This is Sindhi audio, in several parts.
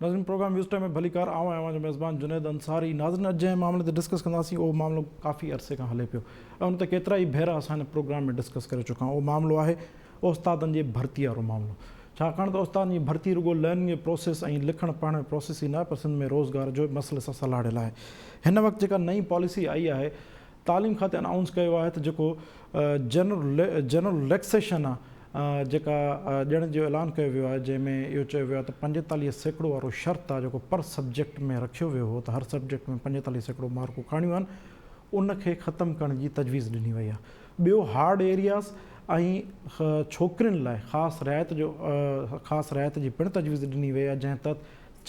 ناظرين پروگرام ويوز ٽائيم ۾ ڀليڪار آئون آهيان اوهان جو ميزبان جنيد انصاري ناظرين اڄ جنهن معاملي تي ڊسڪس ڪنداسين اهو معاملو ڪافي عرصي کان هلي پيو ۽ ان تي ڪيترا ئي ڀيرا اسان هن پروگرام ۾ ڊسڪس ڪري چڪا آهيون اهو معاملو آهي استادن جي ڀرتي وارو معاملو ڇاڪاڻ ته استادن جي ڀرتي رڳو لرننگ جي پروسيس ۽ لکڻ پڙهڻ جو پروسيس ئي نه آهي پر سنڌ ۾ روزگار جو مسئلي سان سلهاڙيل آهي هن وقت جيڪا نئين پاليسي آئي آهي تعليم کاتي انائونس ڪيو آهي ته جيڪو جنرل جنرل رليڪسيشن آهي جيڪا ڏيڻ جو اعلان ڪيو ويو آهي جنهن ۾ اهو چيو ويو آهي ته 45% وارو شرط آهي جيڪو پر سبجيڪٽ ۾ رکيو ويو هو ته هر سبجيڪٽ ۾ 45% مارڪون کڻڻيون آهن ان کي ختم ڪرڻ جي تجويز ڏني وئي آهي ٻيو هارڊ ايرياز ۽ ڇوڪرين لاء خاص رعايت جو خاص رعايت جي پڻ تجويز ڏني وئي آهي جنهن تحت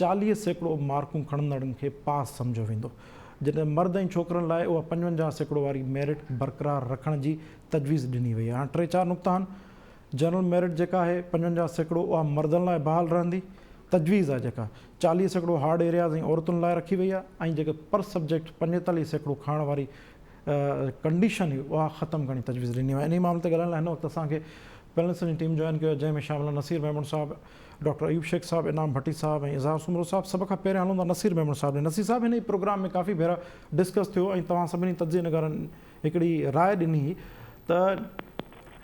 40% مارڪون کڻندڙن کي پاس سمجهيو ويندو، جڏهن مرد ۽ ڇوڪرن لاء اها 55% واري ميرٽ برقرار رکڻ جي تجويز ڏني وئي آهي. هاڻ ٽي چار نقطا آهن، جنرل ميرٽ جيڪا آهي 55% اها مردن لاء بحال رهندي، تجويز آهي جيڪا 40% هارڊ ايرياز ۽ عورتن لاء رکي وئي آهي ۽ جيڪا پر سبجيڪٽ 45% کڻڻ واري ڪنڊيشن هئي اها ختم ڪرڻ جي تجويز ڏني وئي آهي. انهي معاملي تي ڳالهائڻ لاء هن وقت اسان کي پينلسٽن جي ٽيم جوائن ڪيو آهي جنهن ۾ شامل آهن نصير ميمڻ صاحب، ڊاڪٽر ايوب شيخ صاحب، انعام ڀٽي صاحب ۽ اظهار سومرو صاحب. سڀ کان پهريان هلون ٿا نصير ميمڻ صاحب ڏي. نصير صاحب هن ئي پروگرام ۾ ڪافي ڀيرا ڊسڪس ٿيو ۽ توهان سڀني تجزيي نگارن هڪڙي راء ڏني هئي ته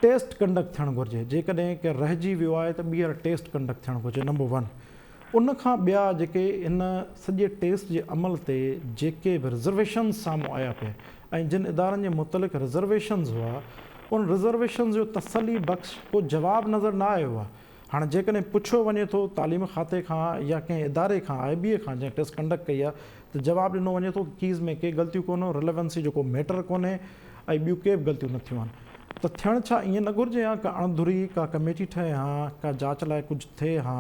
ٽيسٽ ڪنڊڪٽ ٿيڻ گهرجي جيڪڏهن ڪي رهجي ويو آهي ته ٻيهر ٽيسٽ ڪنڊڪٽ ٿيڻ گهرجي نمبر ون ان کان ٻيا جيڪي هن سڄي ٽيسٽ جي عمل تي جيڪي به رزرويشنز سامهون آيا پئي ۽ جن ادارن جي متعلق رزرويشنز هئا ان رزرويشنز جو تسلي بخش ڪو جواب نظر نه آيو آهي هاڻي جيڪڏهن پڇيو وڃي ٿو تعليم کاتي کان يا ڪنهن اداري کان آء بي اي کان جنهن ٽيسٽ ڪنڊڪٽ ڪئي آهي ته جواب ڏنو وڃي ٿو ته ڪيز ۾ ڪي غلطيون ڪونهن رليونسي جو ڪو ميٽر ڪونهي ۽ ٻيون ڪي به غلطيون نه ٿيون آهن ته ٿيڻ ڇا ائين نه گهرجي ها ڪا اڻڌري ڪا ڪميٽي ٺهي ها ڪا جاچ لاء ڪجهه ٿئي ها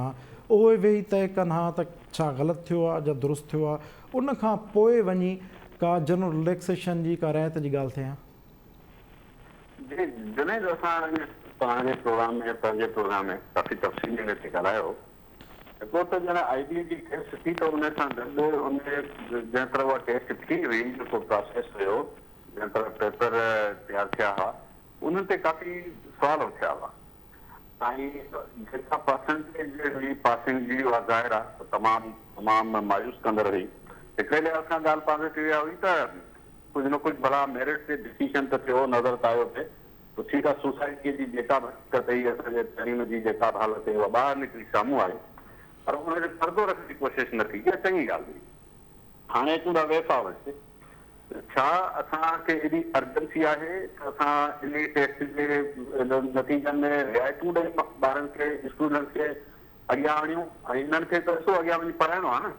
اهي ويهي طئي ڪن ها ته ڇا غلط ٿيو آهي يا درست ٿيو آهي ان کان پوء وڃي ڪا جنرل رليڪسيشن جي ڪا رعايت جي ڳالهه ٿئي ها. جي جنيد اسان توهان جي پروگرام ۾ پنهنجي پروگرام ۾ ڪافي تفصيلي ان تي ڳالهايو هڪڙو ته ڄڻ آئي بي جي ٽيسٽ ٿي ته ان سان گڏ ان جنهن طرح اها ٽيسٽ ٿي هئي جيڪو پراسيس هيو جنهن طرح پيپر تيار ٿيا هئا انهن تي ڪافي سوال اٿيا هئا ۽ جيڪا پرسنٽيج هئي پاسنگ جي اها ظاهر آهي ته تمام تمام مايوس ڪندڙ هئي هڪڙي لحاظ کان ڳالهه پازيٽو اها هئي ته ڪجهه نه ڪجهه ڀلا ميرٽ تي ڊسيشن ته ٿيو نظر ته آيو پئي ته ٺيڪ آهي سوسائٽيء جي جيڪا به حقيقت هئي اسان جي تعليم جي جيڪا به حالت هئي اها ٻاهر نڪري سامهون آئي پر ان تي پردو رکڻ جي ڪوشش نه ٿي اها چڱي ڳالهه هئي. هاڻي اچون ٿا وي فارورڊ تي ته ڇا اسان کي ايڏي ارجنسي آهي ته اسان انهي ٽيسٽ جي نتيجن ۾ رعايتون ڏئي ٻارن کي اسٽوڊنٽس کي اڳيان آڻيون ۽ انهن کي ته ڏسو اڳيان وڃي پڙهائڻو آهي نه.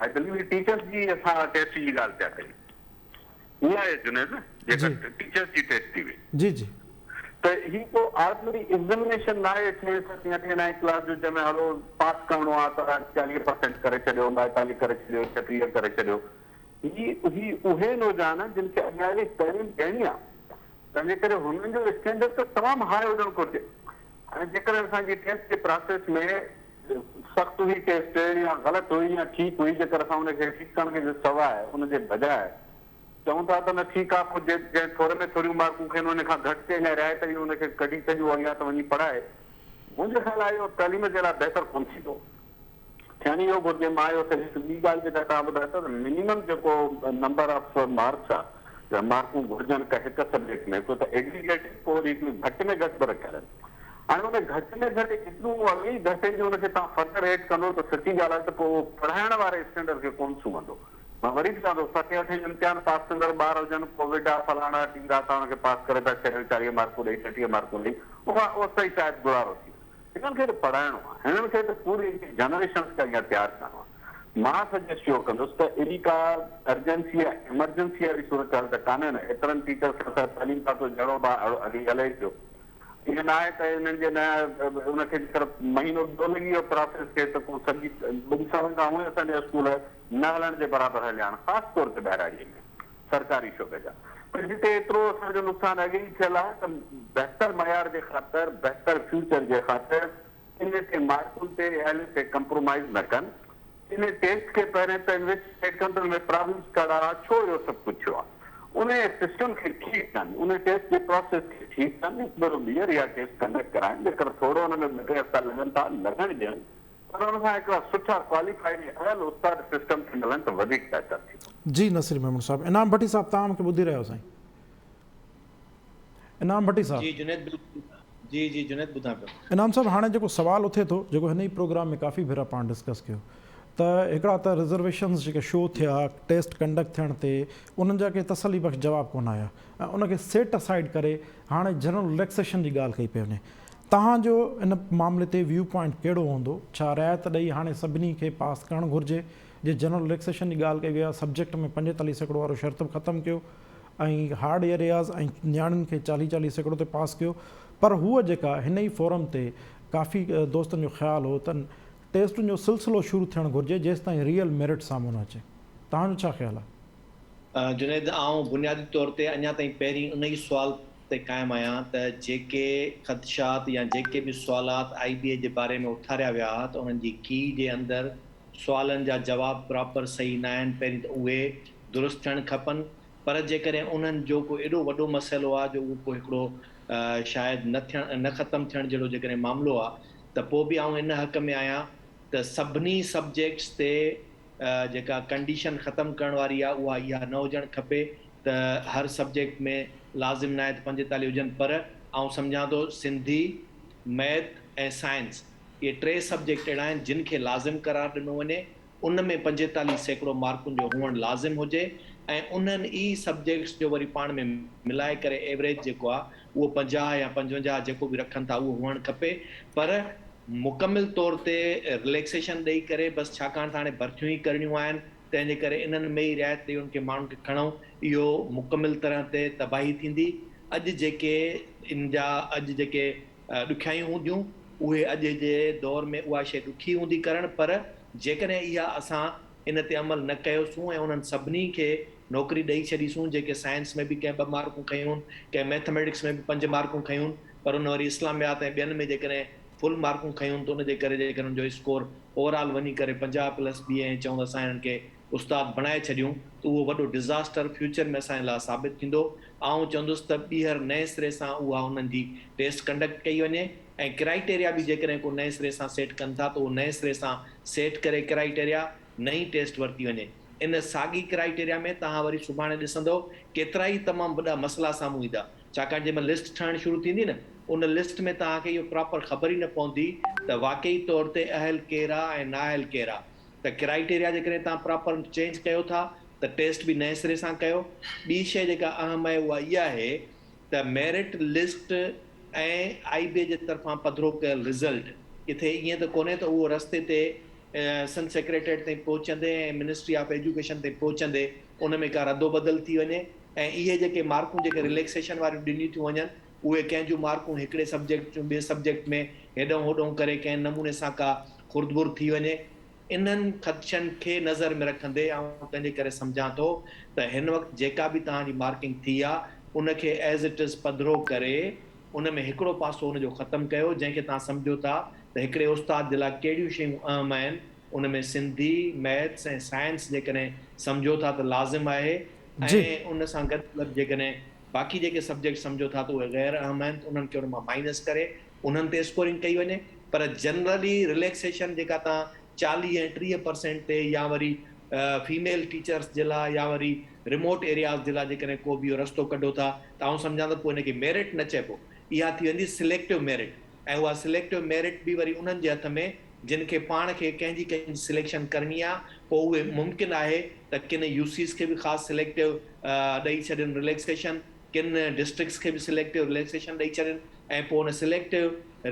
آء بليو هي ٽيچرس جي اسان ٽيسٽ جي ڳالهه پيا ڪيون ائين آهي جنيد جيڪا ٽيچرس جي ٽيسٽ ٿي وئي. جي جي. ته هي ڪو آرڊنري ايگزمينيشن ناهي ڇهين ستين اٺين نائين ڪلاس جو جنهن ۾ هلو پاس ڪرڻو آهي ته 40 پرسينٽ ڪري ڇڏيو 39 ڪري ڇڏيو 36 ڪري ڇڏيو هي هي اهي نوجوان آهن جن کي اڳيان هلي تعليم ڏيڻي آهي تنهنجي ڪري هنن جو اسٽينڊرڊ ته تمام هاء هجڻ گهرجي هاڻي جيڪڏهن اسان جي ٽيسٽ جي پراسيس ۾ سخت هئي ٽيسٽ يا غلط هئي يا ٺيڪ هئي جيڪر اسان ان کي ٺيڪ ڪرڻ کي سواء ان جي بجاء چئون ٿا ته نه ٺيڪ آ پوء جنهن ٿوري ۾ ٿوريون مارڪون کين ان کان گهٽ ٿئي يا رعايت ڏيون ان کي ڪڍي ڇڏيون اڳيان ته وڃي پڙهائي منهنجي خيال آ اهو تعليم جي لاء بهتر ڪونه ٿيندو ٿيڻ اهو گهرجي مان اهو سجيسٽ ٻي ڳالهه جيڪا توهان ٻڌايو ٿا ته منيمم جيڪو نمبر آف مارڪس آ يا مارڪون گهرجن هڪ سبجيڪٽ ۾ هڪ ته ايگريگيٽ پوء وري هڪڙيون گهٽ ۾ گهٽ به رکيل آهن هاڻي ان گهٽ ۾ گهٽ ايترو اڳي ئي گهٽ آهن جو ان کي توهان فردر ايڊ ڪندو ته سچي ڳالهه آهي ته پوء اهو پڙهائڻ واري اسٽينڊرڊ کي ڪونه سونهندو. مان وري به چوان ٿو ستين اٺين جو امتحان پاس ڪندڙ ٻار هجن، ڪووڊ آ فلاڻا ٽينگا توهان ان کي پاس ڪري ٿا ڇڏيو 40 مارڪون ڏئي 36 مارڪون ڏئي اها اوستائين شايد گذارو ٿي ويو. هنن کي ته پڙهائڻو آهي هنن کي ته پوري هڪڙي جنريشنس کي اڳيان تيار ڪرڻو آهي. مان سجيسٽ اهو ڪندس ته ايڏي ڪا ارجنسي يا ايمرجنسي واري صورتحال ته ڪانهي نه ايترن ٽيچرس کي اسان تعليم کاتو جهڙو به آهي اهڙو هلي هلي پيو. ائين نه آهي ته انهن جي نه ان کي جيڪر مهينو ٻيو لڳي ويو پراسيس کي ته پوء سڄي ٻن سالن کان هونئن اسان جا اسڪول نه هلڻ جي برابر هليا آهن خاص طور تي ٻهراڙيء ۾ سرڪاري شعبي جا پر جتي ايترو اسان جو نقصان اڳي ئي ٿيل آهي ته بهتر معيار جي خاطر بهتر فيوچر جي خاطر ان تي مارڪن تي اهل تي ڪمپرومائيز نه ڪن ان ٽيسٽ کي پهرين ته انويسٽيگيٽ ڪن ته ان ۾ پرابلمز ڪهڙا ها، ڇو اهو سڀ ڪجهه ٿيو آهي. ان سسٽم کي ٺيڪ ڪن، ان ٽيسٽ جي پراسيس کي ٺيڪ ڪن، هڪ ڀيرو ٻيهر اها ٽيسٽ ڪنڊڪٽ ڪرائين، جيڪر ٿورو ان ۾ ٻه ٽي هفتا لڳن ٿا، لڳڻ ڏين، پر ان سان هڪڙا سٺا ڪواليفائيڊ ۽ اهل استاد سسٽم کي ملن ته وڌيڪ بهتر ٿيندو. جي نصير ميمڻ صاحب. انعام ڀٽي صاحب توهان مون کي ٻڌي رهيا آهيو سائين. انعام ڀٽي صاحب. جي جنيد بلڪل جي جي جنيد ٻڌان پيو. انعام صاحب هاڻي جيڪو سوال اٿي ٿو جيڪو هن ئي پروگرام ۾ ڪافي ڀيرا پاڻ ڊسڪس ڪيو ته هڪڙا ته رزرويشنز جيڪي شو ٿيا ٽيسٽ ڪنڊڪٽ ٿيڻ تي انهن جا ڪي تسلي بخش جواب ڪونه آيا ۽ ان کي سيٽ اسائيڊ ڪري هاڻي جنرل رليڪسيشن جي ڳالهه ڪئي پئي وڃي توهان جو ان معاملي تي ويو پوائنٽ ڪهڙو هوندو ڇا رعايت ڏئي هاڻي سڀني کي پاس ڪرڻ گهرجي جي جنرل رليڪسيشن جي ڳالهه ڪئي وئي آهي سبجيڪٽ ۾ 45% وارو شرط به ختم ڪيو ۽ هارڊ ايرياز ۽ نياڻين کي 40 40% تي پاس ڪيو پر هوء جيڪا هن ئي فورم تي ڪافي دوستن جو خيال هو ته ٽيسٽن جو سلسلو شروع ٿيڻ گهرجي جيستائين ريئل ميرٽ سامهون نه اچي. توهان جو ڇا خيال آهي؟ جنيد، آئون بنيادي طور تي اڃا تائين پهرين ان ئي سوال تي قائم آهيان ته جيڪي خدشات يا جيڪي به سوالات آئي بي اي جي باري ۾ اٿاريا ويا ها ته انهن جي ڪي جي اندر سوالن جا جواب پراپر صحيح نه آهن پهرين ته اهي درست ٿيڻ کپن پر جيڪڏهن انهن جو ڪو ايڏو وڏو مسئلو آهي جو اهو ڪو هڪڙو شايد نه ٿيڻ نه ختم ٿيڻ جهڙو جيڪڏهن معاملو آهي ته پوء به آئون ان حق ۾ آهيان ته سڀني سبجيڪٽس تي جيڪا ڪنڊيشن ختم ڪرڻ واري آهي اها اها نه هجڻ کپي ته هر سبجيڪٽ ۾ لازم ناهي ته 45 هجن پر آئون سمجهان ٿو سنڌي، مئٿ ۽ سائنس اهي ٽي سبجيڪٽ اهڙا آهن جن کي لازم قرار ڏنو وڃي ان ۾ 45% مارڪن جو هئڻ لازم هجي ۽ انهن ئي سبجيڪٽس جو وري پاڻ ۾ ملائي ڪري ايوريج جيڪو آهي اهو 50 يا 55 جيڪو به رکن ٿا اهو هئڻ کپي پر مڪمل طور تي رليڪسيشن ڏئي ڪري بس ڇاڪاڻ ته هاڻي ڀرتيون ئي ڪرڻيون آهن تنهن جي ڪري انهن ۾ ئي رعايت ڏئي انهن کي ماڻهن کي کڻون اهو مڪمل طرح تي تباهي ٿيندي اڄ جيڪي ان جا اڄ جيڪي ڏکيائيون هونديون، اهي اڄ جي دور ۾ اها شيء ڏکي هوندي ڪرڻ پر جيڪڏهن اها اسان ان تي عمل نه ڪيوسون ۽ انهن سڀني کي نوڪري ڏئي ڇڏيسون جيڪي سائنس ۾ به ڪنهن ٻه مارڪون کنيون، ڪنهن مئٿميٽڪس ۾ به پنج مارڪون کنيون پر ان وري اسلاميات ۽ ٻين ۾ جيڪڏهن فل مارڪون کنيون ته ان جي ڪري جيڪڏهن ان جو اسڪور اوور آل وڃي ڪري 50 پلس بيهي ۽ چئون ته اسان هنن کي استاد بڻائي ڇڏيون ته اهو وڏو ڊزاسٽر فيوچر ۾ اسان جي لاء ثابت ٿيندو. آئون چوندس ته ٻيهر نئين سري سان اها انهن جي ٽيسٽ ڪنڊڪٽ ڪئي وڃي ۽ ڪرائيٽيريا به جيڪڏهن ڪو نئين سري سان سيٽ ڪن ٿا ته اهو نئين سري سان سيٽ ڪري ڪرائيٽيريا نئين ٽيسٽ ورتي وڃي. ان ساڳي ڪرائيٽيريا ۾ توهان وري سڀاڻي ڏسندؤ ڪيترائي تمام وڏا مسئلا سامهون ايندا ڇاڪاڻ جنهن مهل لسٽ ٺهڻ شروع ٿيندي نه ان لسٽ ۾ توهان کي اهو پراپر خبر ئي نه پوندي ته واقعي طور تي اهل ڪير آ ۽ نااهل ڪير آ. ته ڪرائيٽيريا جيڪڏهن توهان پراپر چينج ڪيو ٿا ته ٽيسٽ به نئين سري سان ڪيو. ٻي شيء جيڪا اهم آهي اها اها آهي ته ميرٽ لسٽ ۽ آئي بي جي طرفان پڌرو ڪيل رزلٽ ڪٿي ائين ته ڪونهي ته اهو رستي تي سنڌ سيڪريٽريٽ تائين پهچندي ۽ منسٽري آف ايجوڪيشن تائين پهچندي ان ۾ ڪا ردوبدل ٿي وڃي ۽ اهي جيڪي مارڪون جيڪي رليڪسيشن واريون ڏنيون ٿيون وڃن اهي ڪنهن جون مارڪون هڪڙي سبجيڪٽ جون ٻئي سبجيڪٽ ۾ هيڏئون هوڏئون ڪري ڪنهن نموني سان ڪا خرد برد ٿي وڃي. انهن خدشن کي نظر ۾ رکندي آئون تنهنجي ڪري سمجهان ٿو ته هن وقت جيڪا به توهان جي مارڪنگ ٿي آ ان کي ايز it از پڌرو ڪري ان ۾ هڪڙو پاسو ان جو ختم ڪيو جنهن کي توهان سمجهو ٿا ته هڪڙي استاد جي لاء ڪهڙيون شيون اهم آهن ان ۾ سنڌي، مئٿس ۽ سائنس جيڪڏهن سمجهو ٿا ته لازم آهي ۽ ان سان گڏ گڏ جيڪڏهن باقي جيڪي سبجيڪٽ سمجهو ٿا ته اهي غير اهم آهن ته انهن کي ان مان مائنس ڪري انهن تي اسڪورنگ ڪئي وڃي پر جنرلي رليڪسيشن جيڪا توهان 40 ۽ 30 پرسينٽ تي يا وري فيميل ٽيچرس جي لاء يا وري ريموٽ ايرياز جي لاء جيڪڏهن ڪو به اهو رستو ڪڍو ٿا ته آئون سمجهان ٿو پوء ان کي ميرٽ نه چئبو اها ٿي ويندي سليڪٽو ميرٽ ۽ اها سليڪٽو ميرٽ به وري انهن جي هٿ ۾ جن کي پاڻ کي ڪنهن جي ڪنهن جي سليڪشن ڪرڻي آ پوء اهي ممڪن آهي ته ڪن يو سيز کي به خاص سليڪٽو ڏئي ڇڏين رليڪسيشن، ڪن ڊسٽرڪٽس کي به سليڪٽو رليڪسيشن ڏئي ڇڏين ۽ پوء ان سليڪٽو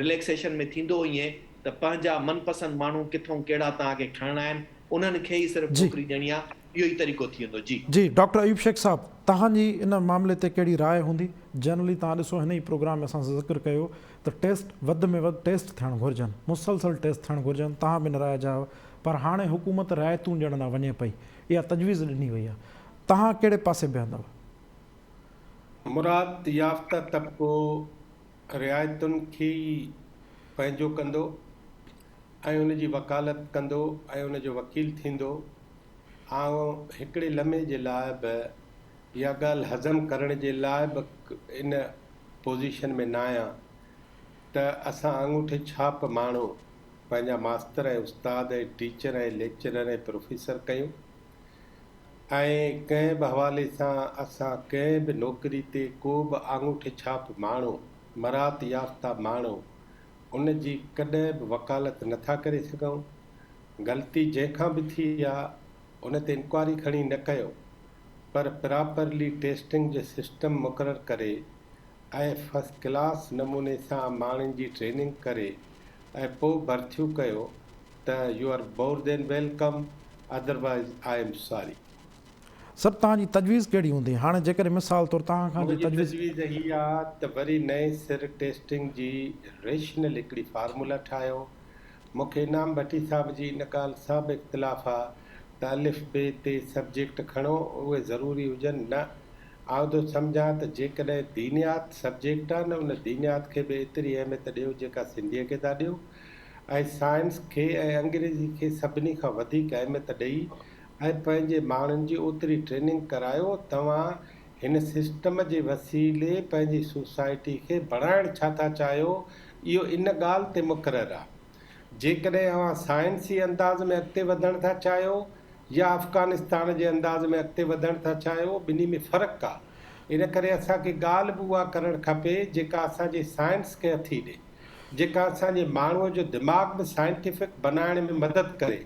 رليڪسيشن ۾ ٿيندو ائين ته پنهنجا من پسند ماڻهو ڪٿئون ڪهڙا توهان کي کڻڻا آهن انهن کي ئي صرف نوڪري ڏيڻي آ اهو ئي طريقو ٿي ويندو جي. جي ڊاڪٽر ايوب شيخ صاحب توهان جي ان معاملي تي ڪهڙي راء هوندي جنرلي توهان ڏسو هن ئي پروگرام ۾ اسان ذڪر ڪيو ته ٽيسٽ وڌ ۾ وڌ ٽيسٽ ٿيڻ گهرجن مسلسل ٽيسٽ ٿيڻ گهرجن توهان به ان راء جا آهيو پر هاڻي حڪومت رعايتون ڏيڻ ڏانهن وڃي پئي اها تجويز ڏني وئي آهي توهان ڪهڙي پاسي بيهندؤ؟ مراد يافته طبقو رعايتن کي ئي پنهنجو ڪندو ۽ ان جي وڪالت ڪندو ۽ ان جو وڪيل ٿيندو. آئون هڪڙي لمحي جي لاء به اها ڳالهه هضم ڪرڻ جي لاء به ان پوزيشن ۾ ناهيان ته اسان آڱوٺي ڇاپ ماڻهو پنهنجا ماستر ۽ استاد ۽ ٽيچر ۽ ليڪچرر ۽ پروفيسر ڪيون ۽ ڪنهن به حوالي سان اسان ڪنهن به نوڪري تي ڪو به آڱوٺي ڇاپ ماڻهو، مراعت يافته ماڻهو ان جي ڪڏهن به وڪالت نه ٿا ڪري سگهون. غلطي جنهن کان به ٿي آ ان تي انڪوائري کڻي نه ڪيو پر پراپرلي ٽيسٽنگ جو سسٽم مقرر ڪري ۽ فرسٽ ڪلاس نموني سان ماڻهن جي ٽريننگ ڪري ۽ پوء ڀرٿيون ڪيو ته you are more than welcome otherwise I am sorry. Sir توهان جي تجويز ڪهڙي هوندي هاڻي جيڪڏهن مثال طور توهان کان جي منهنجي تجويز. تجويز هي آ ته وري نئين سر ٽيسٽنگ جي ريشنل هڪڙي فارمولا ٺاهيو مون کي انعام ڀٽي صاحب جي ان ڳالهه سان به اختلاف آ ته الف بي تي سبجيڪٽ کڻو اهي ضروري هجن نه آئون ٿو سمجهان ته جيڪڏهن دينيات سبجيڪٽ آ نه ان دينيات کي به ايتري اهميت ڏيو جيڪا سنڌيء کي ٿا ڏيو ۽ سائنس کي ۽ انگريزي کي سڀني کان وڌيڪ اهميت ڏئي ۽ پنهنجي ماڻهن جي اوتري ٽريننگ ڪرايو توهان هن سسٽم جي وسيلي پنهنجي سوسائٽي کي بڻائڻ ڇا ٿا چاهيو اهو ان ڳالهه تي مقرر آ. جيڪڏهن اوهان سائنسي انداز ۾ اڳتي وڌڻ ٿا چاهيو يا افغانستان جي انداز ۾ اڳتي وڌڻ ٿا چاهيو، ٻنهي ۾ فرق آ. ان ڪري اسان کي ڳالهه به اها ڪرڻ کپي جيڪا اسان جي سائنس کي هٿي ڏي، جيڪا اسان جي ماڻهوء جو دماغ به سائنٽيفڪ بنائڻ ۾ مدد ڪري.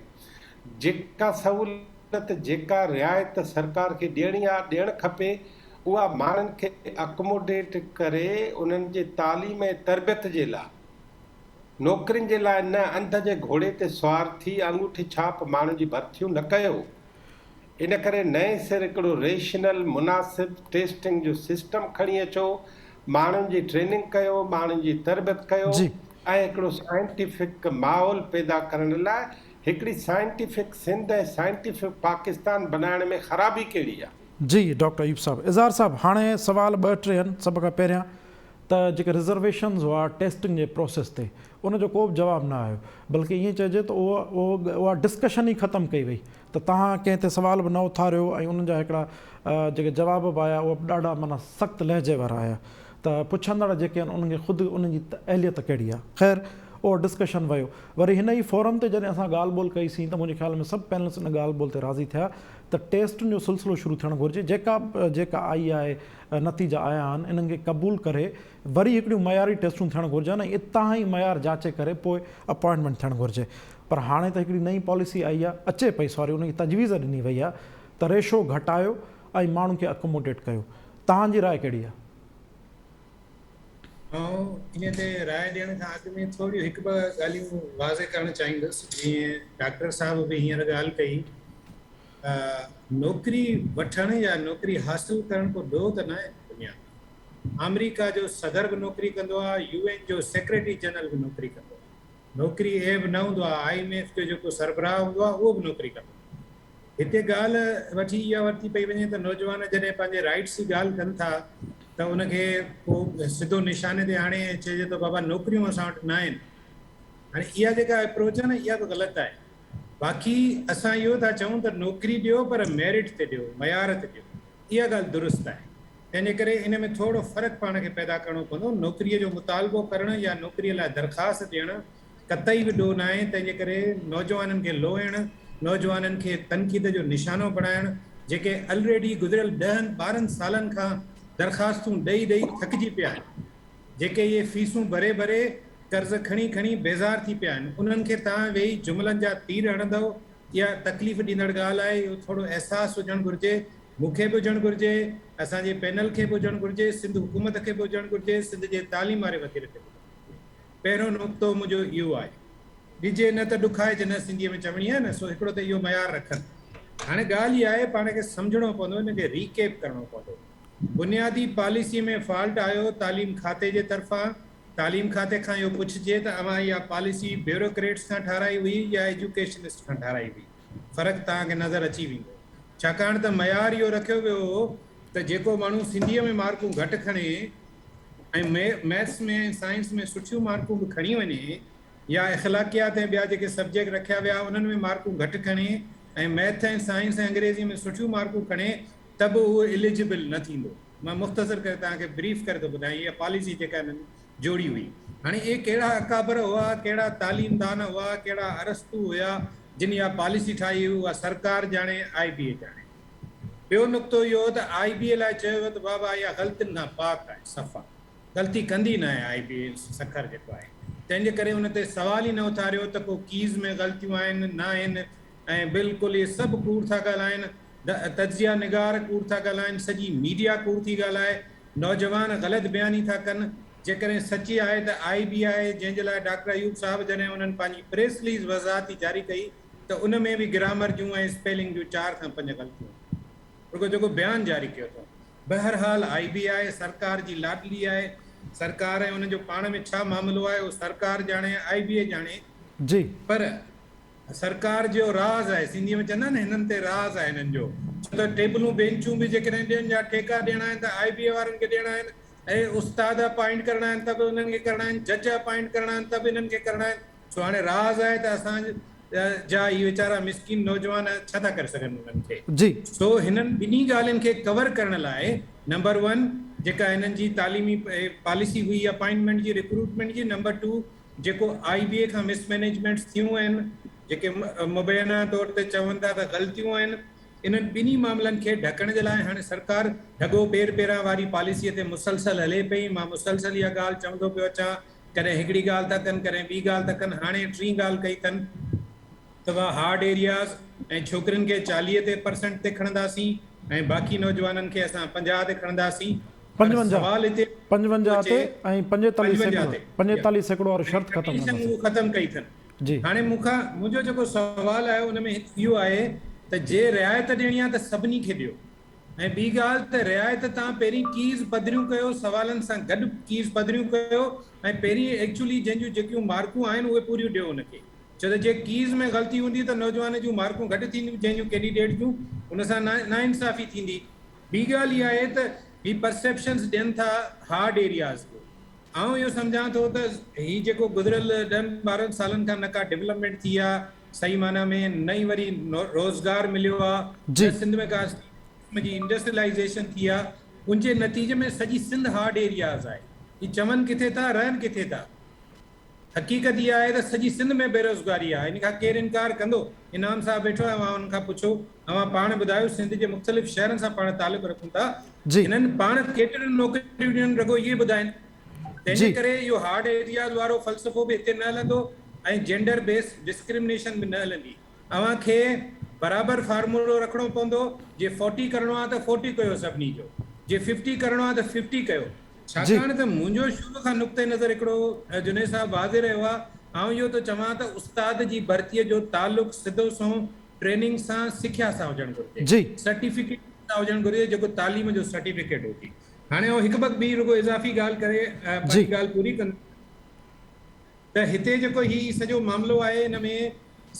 جيڪا سهولت، جيڪا رعايت سرڪار کي ڏيڻي آ، ڏيڻ کپي، اها ماڻهن کي اڪموڊيٽ ڪري انهن جي تعليم ۽ تربيت جي لاء، نوڪرين جي لاء نه، انڌ جي گهوڙي تي سوار ٿي آڱوٺي ڇاپ ماڻهن جي ڀرٿيون نه ڪيو. ان ڪري نئين سر هڪڙو ريشنل، مناسب ٽيسٽنگ جو سسٽم کڻي اچو، ماڻهن جي ٽريننگ ڪيو، ماڻهن جي تربيت ڪيو ۽ هڪڙو سائنٽيفڪ ماحول پيدا ڪرڻ لاء هڪڙي سائنٽيفڪ سنڌ ۽ سائنٽيفڪ پاڪستان بنائڻ ۾ خرابي ڪهڙي آ؟ جي ڊاڪٽر ايوب صاحب. اظهار صاحب هاڻي سوال ٻه ٽي آهن سڀ کان پهريان ته جيڪي رزرويشنز هئا ٽيسٽنگ جي پروسيس تي ان جو ڪو به جواب نه آيو بلڪه ائين چئجي ته اهو اها ڊسڪشن ئي ختم ڪئي وئي ته توهان ڪنهن تي سوال به نه اٿاريو ۽ انهن جا هڪڙا جيڪي جواب به آيا اهي به ڏاڍا معنيٰ سخت لهجي وارا آيا ته پڇندڙ جيڪي آهن انهن کي خود انهن جي اهليت ڪهڙي آهي خير اهو ڊسڪشن ويو وري هن ئي فورم تي جڏهن اسان ڳالهه ٻولهه ڪئي سين ته منهنجي خيال ۾ سڀ پينلسٽ ان ڳالهه ٻولهه تي راضي ٿيا ته ٽيسٽن جو سلسلو شروع ٿيڻ گهرجي جيڪا جيڪا آئي آهي نتيجا آيا آهن انهن کي قبول ڪري وري هڪڙيون معياري ٽيسٽون ٿيڻ گهرجن ۽ اتان ئي معيار جاچي ڪري پوء اپوائنٽمينٽ ٿيڻ گهرجي پر هاڻي ته هڪڙي نئين پاليسي آئي آهي اچي پئي سوري ان جي تجويز ڏني وئي آهي ته ريشو گهٽايو ۽ ماڻهن کي اڪوموڊيٽ ڪيو توهان جي راء ڪهڙي آهي؟ آئون انهيء تي راء ڏيڻ کان اڳ ۾ ٿوريون هڪ ٻه ڳالهيون واضح ڪرڻ چاهيندس. جيئن ڊاڪٽر صاحب به هينئر ڳالهه ڪئي ته نوڪري وٺڻ يا نوڪري حاصل ڪرڻ ڪو ڏوهه ته ناهي دنيا ۾. آمريڪا جو صدر به نوڪري ڪندو آهي، يو اين جو سيڪريٽري جنرل به نوڪري ڪندو آهي. نوڪري عيب نه هوندو آهي، I M F جو جيڪو سربراهه هوندو آهي اهو به نوڪري ڪندو آهي. هتي ڳالهه وٺي اها ورتي پئي وڃي ته نوجوان جڏهن پنهنجي رائيٽس جي ڳالهه ڪن ٿا ته ان کي پوء سڌو نشاني تي آڻي ۽ چئجي ٿو بابا نوڪريون اسان وٽ نه آهن. هاڻي اها جيڪا اپروچ آهي نه اها به غلط آهي. باقي اسان اهو ٿا چئون ته نوڪري ڏيو پر ميرٽ تي ڏيو، معيار تي ڏيو. اها ڳالهه درست آهي. تنهن جي ڪري ان ۾ ٿورو فرق پاڻ کي پيدا ڪرڻو پوندو. نوڪريء جو مطالبو ڪرڻ يا نوڪريء لاء درخواست ڏيڻ قطعي به ڏوهه ناهي، تنهن جي ڪري نوجوانن کي لوئڻ، نوجوانن کي تنقيد جو نشانو بڻائڻ، جيڪي الريڊي گذريل ڏهن ٻارهن سالن کان درخواستون ڏئي ڏئي ٿڪجي پيا آهن، جيڪي اهي فيسون ڀري ڀري قرض کڻي کڻي بيزار ٿي پيا آهن، انهن کي توهان ويهي جملن جا تير هڻندؤ، اها تڪليف ڏيندڙ ڳالهه آهي، اهو ٿورو احساس هجڻ گهرجي، مون کي به هجڻ گهرجي، اسان جي پينل کي به هجڻ گهرجي، سنڌ حڪومت کي به هجڻ گهرجي، سنڌ جي تعليم واري وزير کي به هجڻ گهرجي. پهريون نقطو منهنجو اهو آهي. ڏجي نه ته ڏکائج نه سنڌيء ۾ چوڻي آهي نه، سو هڪڙو ته اهو معيار رکن. هاڻي ڳالهه اها آهي پاڻ کي سمجهڻو پوندو، ان کي ريڪيپ ڪرڻو پوندو. بنيادي پاليسيء ۾ فالٽ آيو تعليم کاتي جي طرفان. تعليم کاتي کان اهو پڇجي ته اوهان اها پاليسي بيوروڪريٽس کان ٺاهرائي هئي يا ايجوڪيشنسٽ کان ٺاهرائي هئي؟ فرق توهان کي نظر اچي ويندو. ڇاڪاڻ ته معيار اهو رکيو ويو هو ته جيڪو ماڻهو سنڌيء ۾ مارڪون گهٽ کڻي ۽ مئٿس ۾ ۽ سائنس ۾ سٺيون مارڪون به کڻي وڃي يا اخلاقيات ۽ ٻيا جيڪي سبجيڪٽ رکيا ويا انهن ۾ مارڪون گهٽ کڻي ۽ مئٿ ۽ سائنس ۽ انگريزي ۾ سٺيون مارڪون کڻي ته به اهو اليجبل نه ٿيندو. مان مختصر ڪري توهان کي بريف ڪري ٿو ٻڌايان اها پاليسي جيڪا هنن جوڙي هئي. هاڻي اهي ڪهڙا اڪابر هئا، ڪهڙا تعليمدان هئا، ڪهڙا ارسطو هيا جن اها پاليسي ٺاهي هئي اها سرڪار ڄاڻي، آء بي اي ڄاڻي. ٻيو نقطو اهو هو ته آء بي اي لاء چيو ويو ته بابا اها غلطين کان پاڪ آهي، صفا غلطي ڪندي ناهي آء بي اي سکر جيڪو آهي، تنهن جي ڪري ان تي سوال ئي نه اٿاريو ته ڪو ڪيز ۾ غلطيون آهن ناهن ۽ بلڪل اهي سڀ ڪوڙ ٿا ڳالهائين، تجزيه نگار ڪوڙ ٿا ڳالهائين، سڄي ميڊيا ڪوڙ ٿي ڳالهائي، نوجوان غلط بياني ٿا ڪن، جيڪڏهن سچي آهي ته آء بي آهي، جنهن جي لاء ڊاڪٽر ايوب صاحب جڏهن انهن پنهنجي پريس رليز وضاحتي جاري ڪئي ته ان ۾ به گرامر جون ۽ اسپيلنگ جون چار کان پنج غلطيون هيون، رڳو جيڪو بيان جاري ڪيو اٿئون. بهرحال آء بي آء سرڪار جي لاڏلي آهي، سرڪار ۽ ان جو پاڻ ۾ ڇا معاملو آهي اهو سرڪار ڄاڻي، آء بي اي ڄاڻي، جي. پر سرڪار جو راز آهي، سنڌيء ۾ چوندا آهن نه هنن تي راز آهي هنن جو، ڇو ته ٽيبلون بينچون به جيڪڏهن ڏين يا ٺيڪا ڏيڻا آهن ته آء بي اي وارن کي ڏيڻا آهن ۽ استاد اپائنٽ ڪرڻا آهن ته به انهن کي ڪرڻا آهن، جج اپائنٽ ڪرڻا آهن ته به انهن کي ڪرڻا آهن، سو هاڻي راز آهي ته اسان جا هي ويچارا مسڪين نوجوان ڇا ٿا ڪري سگهن انهن کي. جي. سو هنن ٻنهي ڳالهين کي ڪور ڪرڻ لاء نمبر ون جيڪا هنن جي تعليمي پاليسي هئي اپائنٽمينٽ جي ريڪروٽمينٽ جي، نمبر ٽو جيڪو آء بي اي کان مس مئنيجمينٽس ٿيون آهن، جيڪي مبينا طور تي چون ٿا ته غلطيون آهن، انهن ٻنهي معاملن کي ڍڪڻ جي لاء هاڻي سرڪار ڍڳو پير پيران واري پاليسيء تي مسلسل هلي پئي، مان مسلسل اها ڳالهه چوندو پيو اچان، ڪڏهن هڪڙي ڳالهه ٿا ڪن، ڪڏهن ٻي ڳالهه ٿا ڪن، هاڻي ٽين ڳالهه ڪئي اٿن ته اها هارڊ ايرياز ۽ ڇوڪرين کي 40 تي پرسنٽ تي کڻنداسين ۽ باقي نوجوانن کي اسان 50 تي کڻنداسين. پر سوال هتي 55 تي ۽ 45% وارو شرط ختم ڪنداسين. اهو ختم ڪئي اٿن. جي. هاڻي مون کان منهنجو جيڪو سوال آهي ان ۾ اهو آهي ته جي رعايت ڏيڻي آهي ته سڀني کي ڏيو ۽ ٻي ڳالهه ته رعايت تان پهرين ڪيز پڌريون ڪيو سوالن سان گڏ ڪيز پڌريون ڪيو ۽ پهرين ايڪچولي جنهن جون جيڪيون مارڪون آهن اهي پوريون ڏيو ان کي ڇو ته جي ڪيز ۾ غلطي هوندي ته نوجوان جون مارڪون گهٽ ٿينديون جنهن جون ڪينڊيڊيٽ جون ان سان ناانصافي ٿيندي. ٻي ڳالهه اها آهي ته هي پرسيپشنز ڏين ٿا هارڊ ايرياز جو. آئون اهو سمجهان ٿو ته هي جيڪو گذريل ڏهن ٻارهن سالن کان نه ڪا ڊولپمينٽ ٿي آهي صحيح معنيٰ ۾ نه ئي وري روزگار مليو آهي نه سنڌ ۾ ڪا قسم جي انڊسٽريلائيزيشن ٿي آهي ان جي نتيجي ۾ سڄي سنڌ هارڊ ايرياز آهي. هي چون ڪٿي ٿا رهن ڪٿي ٿا. حقيقت اها آهي ته سڄي سنڌ ۾ بيروزگاري آهي، ان کان ڪير انڪار ڪندو؟ انعام صاحب ويٺو آهي، اوهان ان کان پڇو، اوهان پاڻ ٻڌايو سنڌ جي مختلف شهرن سان پاڻ تعلق رکون ٿا، هنن پاڻ ڪيتريون نوڪريون ڏنيون رڳو اهي ٻڌائين. تنهن جي ڪري اهو هارڊ ايرياز وارو فلسفو به هتي نه هلندو ۽ جينڊر بيس ڊسڪرمنيشن به نه هلندي. اوهان کي برابر فارمولو رکڻو پوندو، جي فورٽي ڪرڻو آهي ته فورٽي ڪيو سڀني جو، جي ففٽي ڪرڻو آهي ته ففٽي ڪيو. ڇاڪاڻ ته منهنجو شروع کان نقطه نظر هڪڙو جنيد صاحب واضح رهيو آهي، آئون اهو ٿو چوان ته استاد جي ڀرتيء جو تعلق سڌو سنئون ٽريننگ سان، سکيا سان هجڻ گهرجي، سرٽيفڪيٽ سان هجڻ گهرجي جيڪو تعليم جو سرٽيفڪيٽ هجي. هاڻي آئون هڪ ٻه ٻي رڳو اضافي ڳالهه ڪري پنهنجي ڳالهه پوري ڪندس. ته هتي جيڪو هي سڄو معاملو آهي ان ۾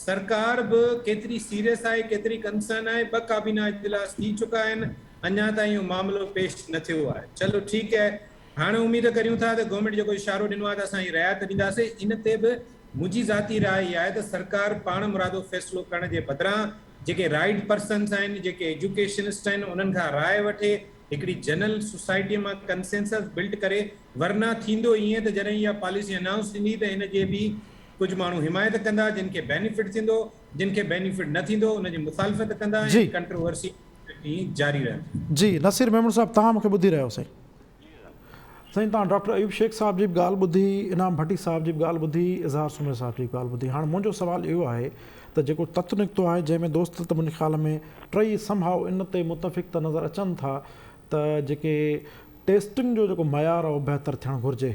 سرڪار به ڪيتري سيريس آهي ڪيتري ڪنسرن آهي ٻه ڪابينا اجلاس ٿي چڪا آهن اڃا تائين اهو معاملو پيش نه ٿيو آهي چلو ٺيڪ آهي هاڻي اميد ڪريون ٿا ته گورنمينٽ جيڪو اشارو ڏنو آهي ته اسان هي رعايت ڏينداسين ان تي به منهنجي ذاتي راء اها آهي ته سرڪار پاڻ مرادو فيصلو ڪرڻ جي بدران جيڪي رائيٽ پرسنس آهن جيڪي ايجوڪيشنسٽ آهن انهن کان راء وٺي هڪڙي جنرل سوسائٽي مان ڪنسينسس بلڊ ڪري ورنه ٿيندو ائين ته جڏهن اها پاليسي انائونس ٿيندي ته ان جي به ڪجهه ماڻهو حمايت ڪندا جن کي بينيفٽ ٿيندو جن کي بينيفٽ نه ٿيندو ان جي مخالفت ڪندا ۽ ڪنٽروورسي ائين جاري رهندي. جي نصير ميمڻ صاحب توهان مون کي ٻڌي رهيا آهيو سائين. سائين توهان ڊاڪٽر ايوب شيخ صاحب جي به ڳالهه ٻڌي انعام ڀٽي صاحب جي به ڳالهه ٻڌي اظهار سومري صاحب جي به ڳالهه ٻڌي هاڻ منهنجو سوال اهو آهي ته جيڪو تت نڪتو آهي جنهن ۾ دوست ته منهنجي خيال ۾ ٽئي سم هائو ان تي متفق ته نظر اچن ٿا ته جيڪي ٽيسٽنگ جو جيڪو معيار آهي اهو بهتر ٿيڻ گهرجي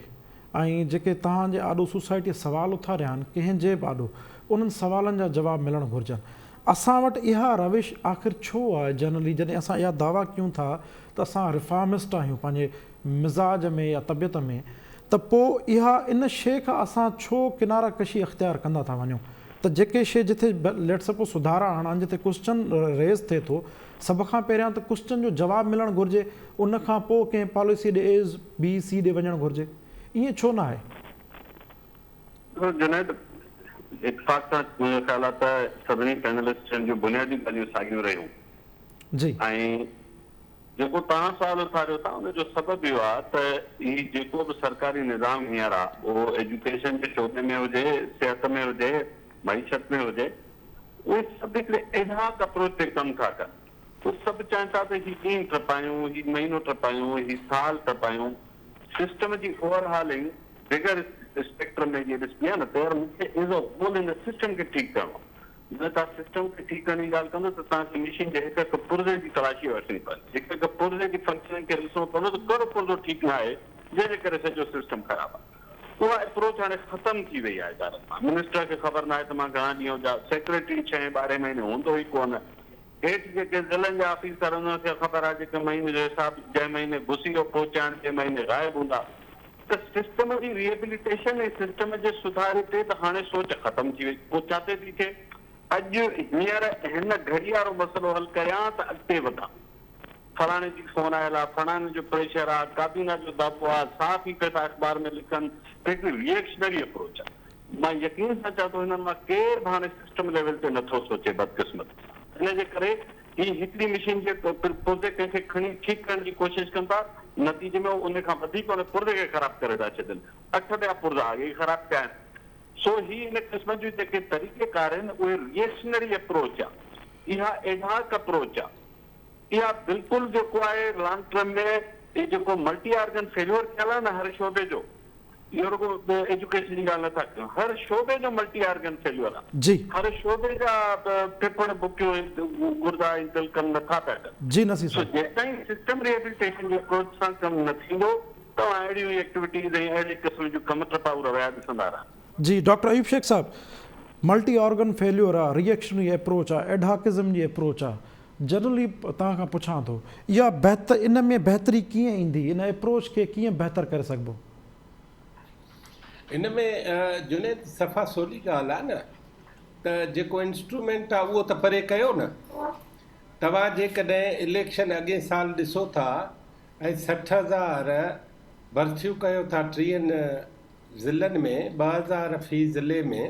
۽ جيڪي توهان جي آڏو سوسائٽيء سوال اٿاريا آهن ڪنهن جي به آڏو انهن سوالن جا جواب ملڻ گهرجن. اسان وٽ اها روش آخر ڇو آهي جنرلي جڏهن اسان اها دعويٰ ڪيون ٿا ته اسان رفارمسٽ آهيون پنهنجي مزاج ۾ يا طبيعت ۾ ته پوء اها ان شيء کان اسان ڇو ڪناره ڪشي اختيار ڪندا ٿا وڃون ته جيڪي شيء جٿي ليٽس سپوز سڌارا آڻڻا آهن جٿي ڪوسچن ريز ٿئي ٿو سڀ کان پهريان ته ڪوسچن جو جواب ملڻ گهرجي ان کان پوء ڪنهن پاليسي ڏي ايز بي سي ڏي وڃڻ گهرجي ائين ڇو ناهي؟ ڏسو جنيد اتفاق سان منهنجو خيال آهي ته سڀني پينلسٽن جون بنيادي ڳالهيون ساڳيون رهيون جي. ۽ جيڪو توهان سوال اٿاريو ٿا ان جو سبب اهو آهي ته هي جيڪو به سرڪاري نظام هينئر آهي اهو ايجوڪيشن جي شعبي ۾ هجي، صحت ۾ هجي، معيشت ۾ هجي اهي سڀ هڪڙي ايڊهاڪ اپروچ تي ڪم ٿا ڪن. اهي سڀ چاهين ٿا ته هي ڏينهن ٽپايون، هي مهينو ٽپايون، هي سال ٽپايون. سسٽم جي اوور هالنگ بگر اسپيڪٽرم ۾ جيئن ڏسبي آهي نه ته يار مون کي ايز ا هول هن سسٽم کي ٺيڪ ڪرڻو آهي. جڏهن توهان سسٽم کي ٺيڪ ڪرڻ جي ڳالهه ڪندو ته توهان کي مشين جي هڪ هڪ پرزي جي تلاشي وٺڻي پوندي. هڪ هڪ پرزي جي فنڪشننگ کي ڏسڻو پوندو ته ڪهڙو پرزو ٺيڪ نه آهي جنهن جي ڪري سڄو سسٽم خراب آهي. اها اپروچ هاڻي ختم ٿي وئي آهي ادارن مان. منسٽر کي خبر ناهي ته مان گهڻا ڏينهن هجان. سيڪريٽري ڇهين ٻارهين مهيني هوندو ئي ڪونه. هيٺ جيڪي ضلعن جا آفيسر انهن کي خبر آهي جيڪي مهيني جو حساب جنهن مهيني گسي ويو پهچائڻ جنهن مهيني غائب هوندا ته سسٽم جي ريهيبليٽيشن ۽ سسٽم جي سڌاري تي ته هاڻي سوچ ختم ٿي وئي پوء ڇا تي ٿي ٿئي اڄ هينئر هن گهڙي وارو مسئلو حل ڪريان ته اڳتي وڌان فلاڻي جي فون آيل آهي فلاڻي جو پريشر آهي ڪابينا جو دٻو آهي صحافي پئسا اخبار ۾ لکن ته هڪڙي ريئڪشنري اپروچ آهي. مان يقين سان چوان ٿو هنن مان ڪير به هاڻي سسٽم ليول تي نٿو سوچي بدقسمتي سان ان جي ڪري هي هڪڙي مشين جي پرزي ڪنهن کي کڻي ٺيڪ ڪرڻ جي ڪوشش ڪن ٿا نتيجي ۾ هو ان کان وڌيڪ ان پرزي کي خراب ڪري ٿا ڇڏن اٺ ٻيا پرزا اڳي ئي خراب ٿيا آهن سو هي ان قسم جون جيڪي طريقي ڪار آهن اهي ريئڪشنري اپروچ آهي اها ايڊهاڪ اپروچ آهي اها بلڪل جيڪو آهي لانگ ٽرم ۾ هي جيڪو ملٽي آرگن فيليور ٿيل آهي نه هر شعبي جو اهو رڳو ايجوڪيشن جي ڳالهه نٿا ڪيون، هر شعبي جو ملٽي آرگن فيليور آهي، جي. هر شعبي جا ڦڦڙ بڪيون ۽ گردا ۽ دل ڪم نٿا پيا ڪن. جي نصير سو صاحب. جيستائين سسٽم ريهيبليٽيشن جي اپروچ سان ڪم نه ٿيندو توهان اهڙيون ئي ايڪٽيوٽيز ۽ اهڙي قسم جون ڪم ٽپائو رويا ڏسندا رهندا. جي ڊاڪٽر ايوب شيخ صاحب ملٽي آرگن فيليور آ، ريئڪشنري اپروچ آ، ايڊهاڪزم جي اپروچ آ، جنرلي توهان کان پڇان ٿو اها بهتر ان ۾ بهتري ڪيئن ايندي ان اپروچ کي ڪيئن بهتر ڪري سگهبو؟ ان ۾ جنيد صفا سولي ڳالهه آ نه ته جيڪو انسٽرومينٽ آ اهو ته پري ڪيو نه توهان جيڪڏهن اليڪشن اڳئين سال ڏسو ٿا ۽ 60 هزار ڀرٿيون ڪيو ٿا ٽيهن ضلعن ۾ 2000 في ضلعي ۾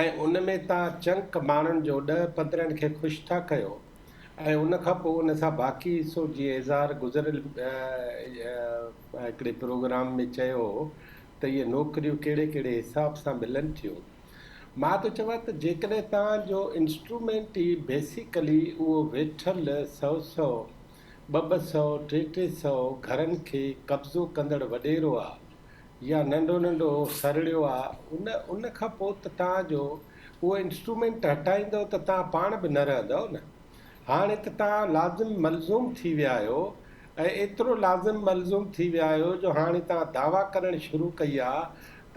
۽ ان ۾ تان چنڪ ماڻهن جو ڏهه پندرهن کي خوش ٿا ڪيو ۽ ان کان پوء ان سان باقي حصو جيئن اظهار گذريل هڪڙي پروگرام ۾ چيو هو ته اهي نوڪريون ڪهڙي ڪهڙي حساب سان ملن ٿيون مان ٿو چوان ته جيڪڏهن توهان جو انسٽرومينٽ ئي بيسيڪلي اهو ويٺل سئو سئو ٻه ٻه سئو ٽي ٽي سئو گهرن کي قبضو ڪندڙ وڏيرو آ يا ننڍو ننڍو سرڙيو آ ان ان کان پوء ته توهان جو اهو انسٽرومينٽ هٽائيندؤ ته توهان پاڻ به نه رهندؤ نه. هاڻي ته توهان لازم ملزوم ٿي ويا آهيو ۽ ايترو لازم ملزوم ٿي ويا آهيو جو هاڻي توهان دعويٰ ڪرڻ شروع ڪئي آ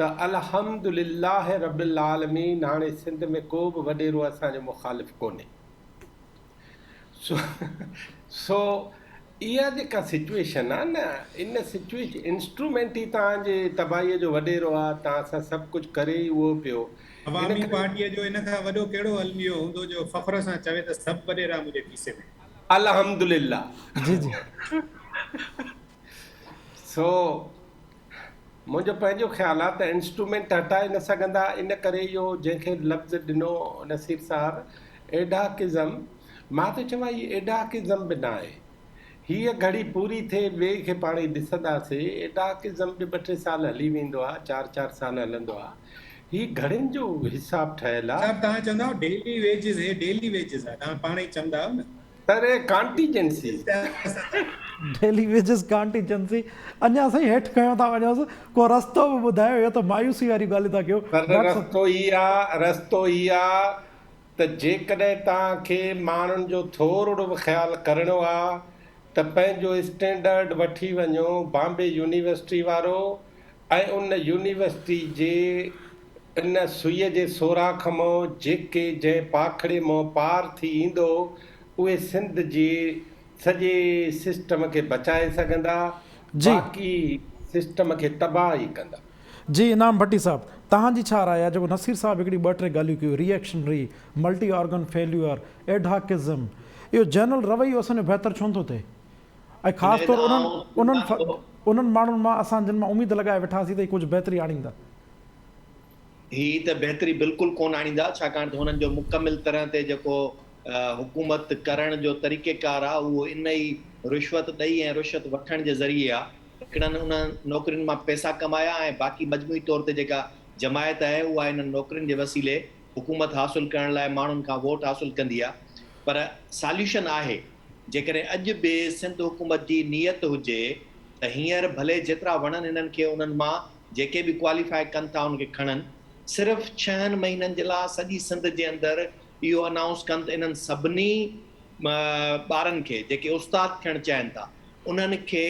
ته الحمد لله رب العالمين هاڻي سنڌ ۾ ڪو به وڏيرو اسان جو مخالف ڪونهي. سو اها جيڪا سچوئيشن آ نه ان سچوئيشن انسٽرومينٽ ئي توهان جي تباهيء جو وڏيرو آ توهان سان سڀ ڪجهه ڪري ئي اهو پيو ان عوامي ڪري پارٽيء جو ان کان وڏو ڪهڙو الميو هوندو جو فخر سان چوي ته سڀ وڏيرا منهنجي کيسي ۾. الحمدلله. جي جي. سو منهنجو پنهنجو خيال آ ته انسٽرومينٽ هٽائي نه سگهندا ان ڪري اهو جنهن کي لفظ ڏنو نصير صاحب ايڊهاڪزم مان ٿو چوان هي ايڊهاڪزم به ناهي هيء گهڙي پوري ٿئي ٻئي کي پاڻ ئي ڏسنداسي ايڊهاڪزم به ٻه ٽي سال هلي ويندو آ چار چار سال هلندو آ هي گهڙين جو حساب ٺهيل آ. صاحب توهان چوندا آهيو ڊيلي ويجز هي ڊيلي ويجز آ توهان پاڻ ئي چوندا آهيو نه. سر هي ڪانٽيجنسي. ڊيلي ويجز ڪانٽيجنسي اڃا سائين هيٺ کنيو ٿا وڃوس ڪو رستو به ٻڌايو اهو ته مايوسي واريون ڳالهيون ٿا ڪيو سر ڊاڪٽر صاحب. رستو هي آ رستو هي آ ته جيڪڏهن توهان کي ماڻهن جو ٿورڙو به خيال ڪرڻو آ ته پنهنجو اسٽينڊرڊ وٺي وڃو بامبي يونيورسٽي وارو ۽ ان يونيورسٽي جي ان سوئي جي سوراخ مان جيڪي جنهن پاکڙي مان پار ٿي ايندو اهي سنڌ جي سڄي سسٽم کي بچائي سگهندا جي. باقي سسٽم کي تباهه ئي ڪندا. جي انعام ڀٽي صاحب توهان جي ڇا راء آهي جيڪو نصير صاحب هڪڙي ٻه ٽي ڳالهيون ڪيون ريئڪشنري، ملٽي آرگن فيليور، ايڊهاڪزم اهو جنرل رويو اسان جو بهتر ڇونه ٿو ٿئي ۽ خاص جنيد طور انهن آئون انهن سمجهان ٿو. انهن ماڻهن مان اسان جن مان اميد لڳائي ويٺاسين ته هي ڪجهه بهتري آڻيندا. هي ته بهتري بلڪل ڪونه آڻيندا ڇاڪاڻ ته هنن جو مڪمل طرح تي جيڪو حڪومت ڪرڻ جو طريقيڪار آ اهو ان ئي رشوت ڏئي ۽ رشوت وٺڻ جي ذريعي آ. هڪڙن انهن نوڪرين مان پئسا ڪمايا ۽ باقي مجموعي طور تي جيڪا جماعت آهي اها انهن نوڪرين جي وسيلي حڪومت حاصل ڪرڻ لاء ماڻهن کان ووٽ حاصل ڪندي آ پر ساليوشن آهي جيڪڏهن اڄ به سنڌ حڪومت جي نيت هجي ته هينئر ڀلي جيترا وڻن هنن کي انهن مان جيڪي به ڪواليفائي ڪن ٿا انهن کي کڻن صرف ڇهن مهينن جي لاء سڄي سنڌ جي اندر اهو انائونس ڪن ته انهن سڀني ٻارن کي جيڪي استاد ٿيڻ چاهين ٿا انهن کي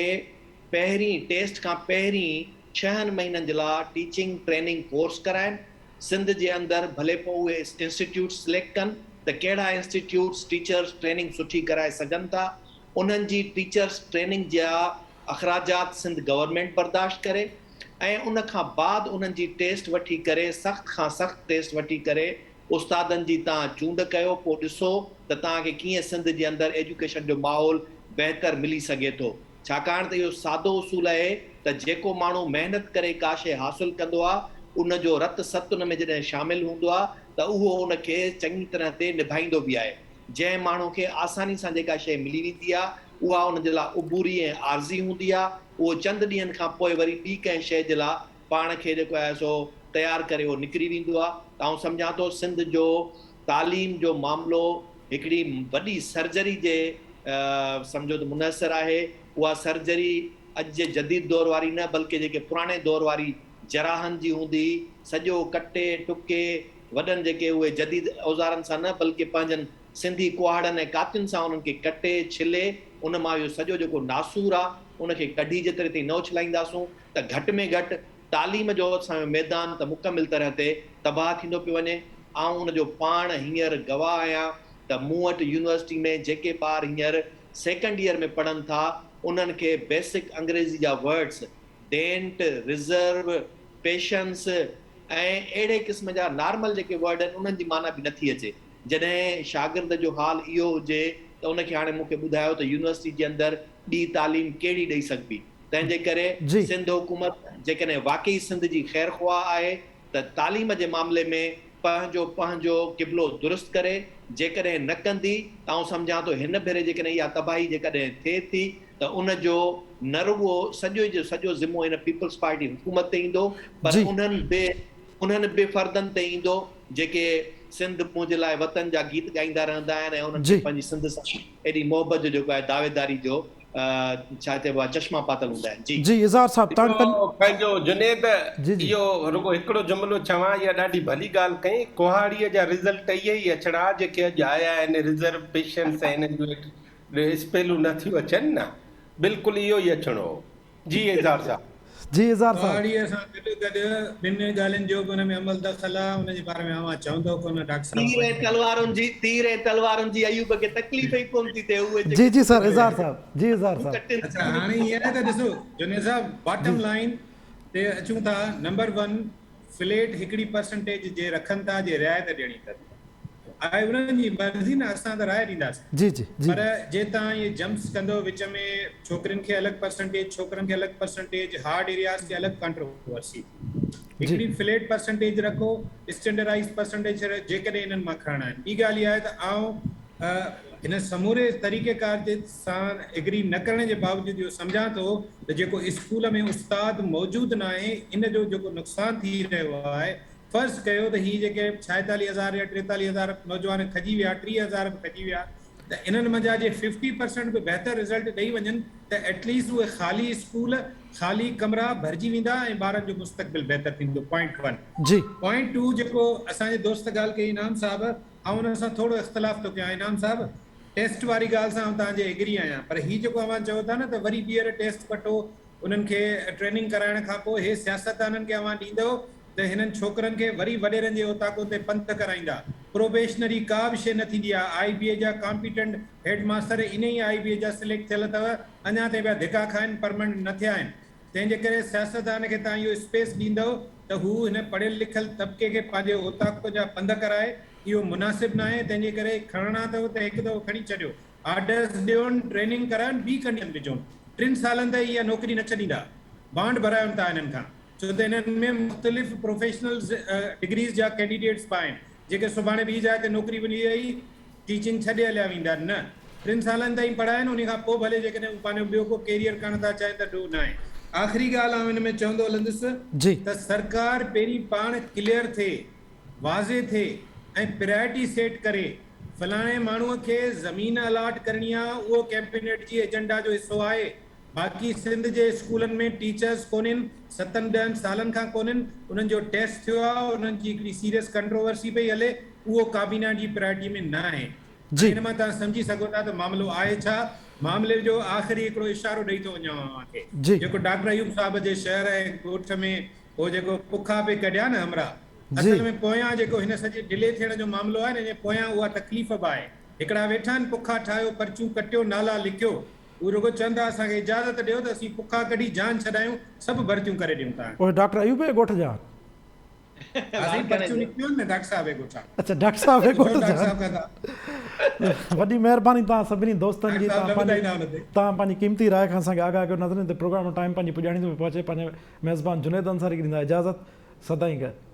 پهرين ٽيسٽ کان پهرين ڇهن مهينن جي لاء ٽيچنگ ٽريننگ ڪورس ڪرائن سنڌ جي اندر ڀلي پوء اهي انسٽيٽيوٽس سليڪٽ ڪن ته ڪهڙا انسٽيٽيوٽس ٽيچرس ٽريننگ سٺي ڪرائي سگهن ٿا انهن جي ٽيچرس ٽريننگ جا اخراجات سنڌ گورنمينٽ برداشت ڪري ۽ ان کان بعد انهن جي ٽيسٽ وٺي ڪري سخت کان سخت ٽيسٽ وٺي ڪري استادن جي توهان چونڊ ڪيو پوء ڏسو ته توهان کي ڪيئن سنڌ جي اندر ايجوڪيشن جو ماحول بهتر ملي سگهي ٿو ڇاڪاڻ ته اهو سادو اصول اهي ته جيڪو ماڻهو محنت ڪري ڪا شيء حاصل ڪندو آ ان جو رت ست ان ۾ جڏهن شامل هوندو آ ته اهو ان کي چڱي طرح تي نڀائيندو به آهي جنهن ماڻهو کي آساني سان جيڪا شيء ملي ويندي آ اها ان جي لاء عبوري ۽ عارضي هوندي آ اهو چند ڏينهن کان پوء وري ٻي ڪنهن شيء جي لاء پاڻ کي جيڪو آهي سو تيار ڪري اهو نڪري ويندو آهي ته آئون سمجهان ٿو سنڌ جو تعليم جو معاملو هڪڙي وڏي سرجري جي سمجهو ته منحصر آهي اها سرجري اڄ جي جديد دور واري نه بلڪه جيڪي پراڻي دور واري جراحن جي هوندي هئي سڄو ڪٽي ٽڪي وڏن جيڪي اهي جديد اوزارن سان نه بلڪه پنهنجن سنڌي ڪهاڙن ۽ ڪاتين سان انهن کي ڪٽي ڇلي ان مان اهو سڄو جيڪو ناسور آهي ان کي ڪڍي جيتري تائين نه اڇلائينداسون ته گهٽ ۾ گهٽ تعليم جو اسان جو ميدان ته مڪمل طرح تي تباهه ٿيندو پيو وڃي. آئون ان جو پاڻ هينئر گواهه آهيان ته مون وٽ يونيورسٽي ۾ جيڪي ٻار هينئر سيڪنڊ ايئر ۾ پڙهن ٿا انهن کي بيسڪ انگريزي جا ورڊس ڊينٽ، رزرو، پيشنس ۽ اهڙي قسم جا نارمل جيڪي ورڊ آهن انهن جي معنيٰ به نٿي اچي. جڏهن شاگرد جو حال اهو هجي ته ان کي هاڻي مون کي ٻڌايو ته يونيورسٽي جي اندر ٻي تعليم ڪهڙي ڏئي سگهبي؟ تنهن جي ڪري سنڌ حڪومت جيڪڏهن واقعي سنڌ جي خيرخواهه آهي ته تعليم جي معاملي ۾ پنهنجو پنهنجو قبلو درست ڪري، جيڪڏهن نه ڪندي ته آئون سمجهان ٿو هن ڀيري جيڪڏهن اها تباهي جيڪڏهن ٿئي ٿي ته ان جو نه رڳو سڄو جو سڄو ذمو هن پيپلز پارٽي حڪومت تي ايندو پر انهن به انهن به فردن تي ايندو جيڪي سنڌ منهنجي لاء وطن جا گيت ڳائيندا رهندا آهن ۽ انهن کي پنهنجي سنڌ سان ايڏي محبت جو جيڪو آهي دعويداري جو ڇا چئبو آهي چشما پاتل هوندا آهن جي. جي اظهار صاحب تان اهو پنهنجو جنيد اهو رڳو هڪڙو جملو چوان اها ڏاڍي ڀلي ڳالهه ڪئين ڪهاڙيء جا رزلٽ اهي ئي اچڻا جيڪي اڄ آيا آهن رزرو پيشنس ۽ انهن جون اسپيلون نه ٿيون اچن نه بلڪل اهو ئي اچڻو هو. جي اظهار صاحب. جي اظهار صاحب. ڪهاڙيء سان گڏ گڏ ٻن ڳالهين جو به ان ۾ عمل دخل آ، ان جي باري ۾ اوهان چوندؤ ڪونه ڊاڪٽر صاحب. تير ۽ تلوارن جي تير ۽ تلوارن جي ايوب کي تڪليف ئي ڪونه ٿي ٿئي اهي جي جي سر اظهار صاحب جي اظهار صاحب. اڇا هاڻي ائين آهي ته ڏسو جنيد صاحب باٽم لائين تي اچون ٿا نمبر ون فليٽ هڪڙي پرسنٽيج جي رکن ٿا جي رعايت ڏيڻي اٿن آهي انهن جي مرضي نه اسان ته راء ڏينداسين جي جي جي پر جي توهان اهي جمپس ڪندو وچ ۾ ڇوڪرين کي الڳ پرسنٽيج ڇوڪرن کي الڳ پرسنٽيج هارڊ ايرياز کي الڳ ڪانٽروورسي هڪڙي فليٽ پرسنٽيج رکو اسٽينڊرائيز پرسنٽيج جيڪڏهن انهن مان کڻڻا آهن ٻي ڳالهه اها آهي ته آئون هن سموري طريقي ڪار جي سان ايگري نه ڪرڻ جي باوجود اهو سمجهان ٿو ته جيڪو اسڪول ۾ استاد موجود ناهي ان جو جيڪو نقصان ٿي رهيو آهي فرض ڪيو ته هي جيڪي ڇائيتاليهه هزار يا ٽيتاليهه هزار نوجوان کڄي ويا 30 هزار به کڄي ويا ته انهن منجهان جي ففٽي پرسنٽ به بهتر رزلٽ ڏئي وڃن ته ايٽليسٽ اهي خالي اسڪول خالي ڪمرا ڀرجي ويندا ۽ ٻارن جو مستقبل بهتر ٿيندو پوائنٽ ون. جي. پوائنٽ ٽو جيڪو اسان جي دوست ڳالهه ڪئي انعام صاحب آئون ان سان ٿورو اختلاف ٿو ڪيان انعام صاحب ٽيسٽ واري ڳالهه سان آئون توهان جي ايگري آهيان پر هي جيڪو اوهان چئو ٿا نه ته وري ٻيهر ٽيسٽ وٺو انهن کي ٽريننگ ڪرائڻ کان پوء هي سياستدانن کي اوهان ڏيندؤ ته هنن ڇوڪرن کي وري وڏيرن جي اوطاقن تي پنڌ ڪرائيندا پروبيشنري ڪا به شيء نه ٿيندي آهي آئي بي اي جا ڪامپيٽنٽ هيڊ ماستر انهي آئي بي اي جا سليڪٽ ٿيل اٿو اڃا تائين پيا ڌڪا کائن پرمنٽ نه ٿيا آهن تنهن جي ڪري سياستدان کي توهان اهو اسپيس ڏيندؤ ته هو هن پڙهيل لکيل طبقي کي پنهنجي اوطاق جا پنڌ ڪرائي، اهو مناسب ناهي، تنهن جي ڪري کڻڻا اٿو ته هڪ دفعو کڻي ڇڏيو، آرڊرز ڏيون، ٽريننگ ڪرايون، ٻي ڪنڊيشن وجهون، ٽن سالن تائين اها نوڪري نه ڇڏيندا، بانڊ ڀرايون ٿا هنن کان، ڇو ته هنن ۾ مختلف پروفيشنلز ڊگريز جا ڪينڊيڊيٽس به آهن، جيڪي سڀاڻي ٻي جاء تي نوڪري ملي وئي. ٽيچنگ ڇڏي هليا ويندا نه ٽن سالن تائين پڙهائين انهي کان پوء ڀلي جيڪڏهن هو پنهنجو ٻيو ڪو ڪيريئر ڪرڻ ٿا چاهين ته ڏوهه ناهي. آخري ڳالهه آئون ان ۾ چوندو هلندس جي. ته سرڪار پهرين پاڻ ڪليئر ٿئي، واضح ٿئي ۽ پرائرٽي سيٽ ڪري، فلاڻي ماڻهوء کي زمين الاٽ ڪرڻي آ اهو ڪيمپينيٽ جي ايجنڊا جو حصو آهي، باقي سنڌ جي اسڪولن ۾ ٽيچرز ڪونهن، ستن ڏهن سالن کان ڪونهن، انهن جو ٽيسٽ ٿيو آ، انهن جي هڪڙي سيريس ڪنٽروورسي پئي هلي، اهو ڪابينا جي پرائرٽي ۾ ناهي. جي. هاڻي ان مان توهان سمجهي سگهو ٿا ته معاملو آهي ڇا؟ معاملي جو آخري هڪڙو اشارو ڏئي ٿو وڃان اوهان کي. جي. جيڪو ڊاڪٽر ايوب صاحب جي شهر ۽ ڳوٺ ۾ هو جيڪو پکا پئي ڪڍيا نه همراهه، جي. اصل ۾ پويان جيڪو هن سڄي ڊلي ٿيڻ جو معاملو آهي نه ان جي پويان اها تڪليف به آهي. هڪڙا ويٺا آهن پکا ٺاهيو، پرچيون ڪٽيو، نالا لکيو، هو رڳو چون ٿا اسان کي اجازت ڏيو ته اسين پکا ڪڍي جان ڇڏايون، سڀ ڀرتيون ڪري ڏيون ٿا. اهي ڊاڪٽر ايوب جي ڳوٺ جا آهن. ها سائين پرچيون نڪتيون آهن نه ڊاڪٽر صاحب جي ڳوٺان. اڇا ڊاڪٽر صاحب جي ڳوٺ ڏسو جا ڊاڪٽر صاحب کان ٿا. وڏي مهرباني توهان سڀني دوستن جي ڊاڪٽر صاحب توهان نه پنهنجي ٻڌائيندا ان تي. توهان پنهنجي قيمتي راء کان اسان کي آگاهه ڪيو ناظرين هتي پروگرام جو ٽائيم پنهنجي پڄاڻي تي پيو پهچي پنهنجي ميزبان جنيد انصاري کي ڏيندا اجازت سدائين گڏ.